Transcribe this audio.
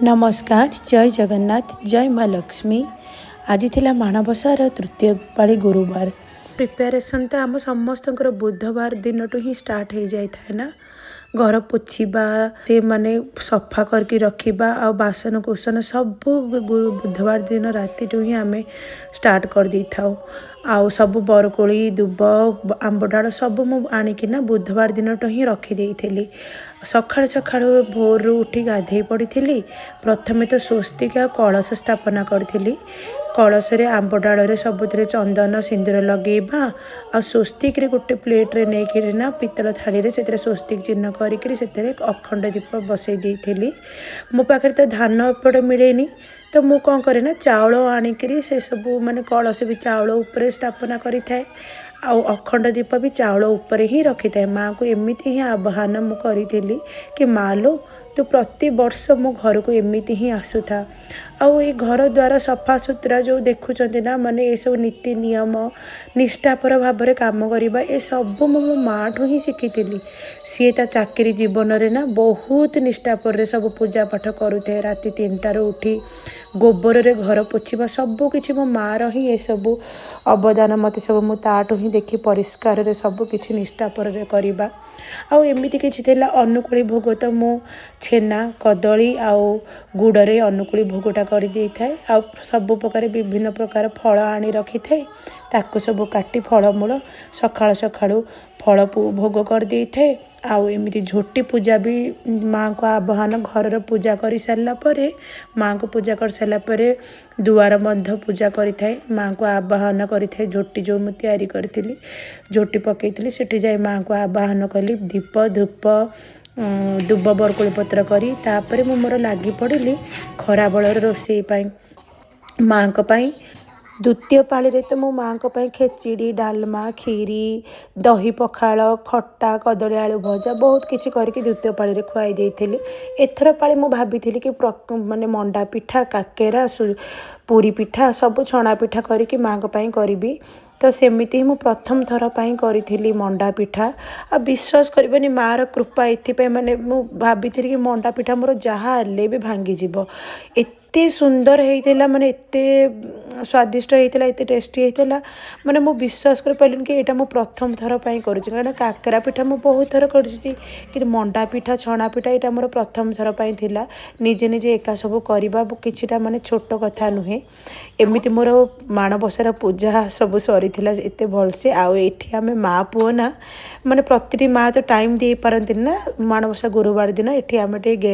ନମସ୍କାର, ଜୟ ଜଗନ୍ନାଥ, ଜୟ ମା ଲକ୍ଷ୍ମୀ। ଆଜି ଥିଲା ମାଣବସାର ତୃତୀୟ ପାଳି ଗୁରୁବାର। ପ୍ରିପାରେସନ୍ ତ ଆମ ସମସ୍ତଙ୍କର ବୁଧବାର ଦିନଠୁ ହିଁ ଷ୍ଟାର୍ଟ ହେଇଯାଇଥାଏ ନା। ଘର ପୋଛିବା, ସେ ମାନେ ସଫା କରିକି ରଖିବା ଆଉ ବାସନ କୁସନ ସବୁ ବୁଧବାର ଦିନ ରାତିଠୁ ହିଁ ଆମେ ଷ୍ଟାର୍ଟ କରିଦେଇଥାଉ। ଆଉ ସବୁ ବରକୋଳି, ଦୁବ, ଆମ୍ବ ଡାଳ ସବୁ ମୁଁ ଆଣିକିନା ବୁଧବାର ଦିନଠୁ ହିଁ ରଖିଦେଇଥିଲି। ସକାଳୁ ସକାଳୁ ଭୋରରୁ ଉଠି ଗାଧେଇ ପଡ଼ିଥିଲି। ପ୍ରଥମେ ତ ସ୍ୱସ୍ତିକ ଆଉ କଳସ ସ୍ଥାପନା କରିଥିଲି। କଳସରେ ଆମ୍ବ ଡାଳରେ ସବୁଥିରେ ଚନ୍ଦନ ସିନ୍ଦୁର ଲଗେଇବା ଆଉ ସ୍ୱସ୍ତିକରେ ଗୋଟେ ପ୍ଲେଟ୍ରେ ନେଇକିରି ନା ପିତ୍ତଳ ଥାଳିରେ ସେଥିରେ ସ୍ୱସ୍ତିକ ଚିହ୍ନ କରିକିରି ସେଥିରେ ଅଖଣ୍ଡ ଦୀପ ବସେଇ ଦେଇଥିଲି। ମୋ ପାଖରେ ତ ଧାନ ଏପଟେ ମିଳେନି, ତ ମୁଁ କ'ଣ କରେ ନା ଚାଉଳ ଆଣିକିରି ସେସବୁ ମାନେ କଳସ ବି ଚାଉଳ ଉପରେ ସ୍ଥାପନା କରିଥାଏ ଆଉ ଅଖଣ୍ଡ ଦୀପ ବି ଚାଉଳ ଉପରେ ହିଁ ରଖିଥାଏ। ମାଆଙ୍କୁ ଏମିତି ହିଁ ଆବାହନ ମୁଁ କରିଥିଲି କି ମା ଲୋ, ତୁ ପ୍ରତିବର୍ଷ ମୋ ଘରକୁ ଏମିତି ହିଁ ଆସୁଥା। ଆଉ ଏଇ ଘର ଦ୍ୱାର ସଫାସୁତୁରା ଯେଉଁ ଦେଖୁଛନ୍ତି ନା, ମାନେ ଏସବୁ ନୀତି ନିୟମ ନିଷ୍ଠାପର ଭାବରେ କାମ କରିବା, ଏସବୁ ମୁଁ ମୋ ମାଆଠୁ ହିଁ ଶିଖିଥିଲି। ସିଏ ତା ଚାକିରି ଜୀବନରେ ନା ବହୁତ ନିଷ୍ଠାପରରେ ସବୁ ପୂଜା ପାଠ କରୁଥାଏ। ରାତି 3ଟାରୁ ଉଠି ଗୋବରରେ ଘର ପୋଛିବା, ସବୁ କିଛି ମୋ ମାଆର ହିଁ ଏସବୁ ଅବଦାନ। ମୋତେ ସବୁ ମୁଁ ତାଠୁ ହିଁ ଦେଖି ପରିଷ୍କାରରେ ସବୁ କିଛି ନିଷ୍ଠାପରରେ କରିବା। ଆଉ ଏମିତି କିଛି ଥିଲା ଅନୁକୂଳି ଭୋଗ, ତ ମୁଁ ଛେନା, କଦଳୀ ଆଉ ଗୁଡ଼ରେ ଅନୁକୂଳି ଭୋଗଟା କରିଦେଇଥାଏ। ଆଉ ସବୁ ପ୍ରକାର ବିଭିନ୍ନ ପ୍ରକାର ଫଳ ଆଣି ରଖିଥାଏ, ତାକୁ ସବୁ କାଟି ଫଳମୂଳ ସକାଳୁ ସକାଳୁ ଫଳ ଭୋଗ କରିଦେଇଥାଏ। ଆଉ ଏମିତି ଝୋଟି ପୂଜା ବି ମାଆଙ୍କୁ ଆବାହନ, ଘରର ପୂଜା କରିସାରିଲା ପରେ, ମାଆଙ୍କୁ ପୂଜା କରିସାରିଲା ପରେ ଦୁଆର ମଧ୍ୟ ପୂଜା କରିଥାଏ, ମାଆଙ୍କୁ ଆବାହନ କରିଥାଏ। ଝୋଟି ଯେଉଁ ମୁଁ ତିଆରି କରିଥିଲି, ଝୋଟି ପକାଇଥିଲି, ସେଠି ଯାଇ ମାଆଙ୍କୁ ଆବାହନ କଲି ଦୀପ, ଧୂପ, ଦୁବ, ବରକୋଳି ପତ୍ର କରି। ତାପରେ ମୁଁ ମୋର ଲାଗି ପଡ଼ିଲି ଖରାବେଳର ରୋଷେଇ ପାଇଁ ମାଆଙ୍କ ପାଇଁ। ଦ୍ୱିତୀୟ ପାଳିରେ ତ ମୁଁ ମାଆଙ୍କ ପାଇଁ ଖେଚିଡ଼ି, ଡାଲମା, କ୍ଷୀରି, ଦହି ପଖାଳ, ଖଟା, କଦଳୀ ଆଳୁ ଭଜା ବହୁତ କିଛି କରିକି ଦ୍ୱିତୀୟ ପାଳିରେ ଖୁଆଇ ଦେଇଥିଲି। ଏଥର ପାଳି ମୁଁ ଭାବିଥିଲି କି ମାନେ ମଣ୍ଡା ପିଠା, କାକେରା, ପୁରୀ ପିଠା, ସବୁ ଛଣା ପିଠା କରିକି ମାଆଙ୍କ ପାଇଁ କରିବି। ତ ସେମିତି ହିଁ ମୁଁ ପ୍ରଥମ ଥର ପାଇଁ କରିଥିଲି ମଣ୍ଡା ପିଠା। ଆଉ ବିଶ୍ୱାସ କରିବେନି, ମାଆର କୃପା ଏଥିପାଇଁ, ମାନେ ମୁଁ ଭାବିଥିଲି କି ମଣ୍ଡା ପିଠା ମୋର ଯାହା ହେଲେ ବି ଭାଙ୍ଗିଯିବ। ଏତେ ସୁନ୍ଦର ହେଇଥିଲା, ମାନେ ଏତେ ସ୍ୱାଦିଷ୍ଟ ହେଇଥିଲା, ଏତେ ଟେଷ୍ଟି ହେଇଥିଲା, ମାନେ ମୁଁ ବିଶ୍ୱାସ କରିପାରିଲିନି କି ଏଇଟା ମୁଁ ପ୍ରଥମ ଥର ପାଇଁ କରୁଛି। କାରଣ କାକରା ପିଠା ମୁଁ ବହୁତ ଥର କରିଛି, କିନ୍ତୁ ମଣ୍ଡା ପିଠା, ଛଣା ପିଠା ଏଇଟା ମୋର ପ୍ରଥମ ଥର ପାଇଁ ଥିଲା। ନିଜେ ନିଜେ ଏକା ସବୁ କରିବା କିଛିଟା ମାନେ ଛୋଟ କଥା ନୁହେଁ। ଏମିତି ମୋର ମାଣବସାର ପୂଜା ସବୁ ସରିଥିଲା ଏତେ ଭଲସେ। ଆଉ ଏଇଠି ଆମେ ମା ପୁଅ ନା, ମାନେ ପ୍ରତିଟି ମା ତ ଟାଇମ୍ ଦେଇପାରନ୍ତିନି ନା, ମାଣବସା ଗୁରୁବାର ଦିନ ଏଠି ଆମେ ଟିକେ ଗେଲ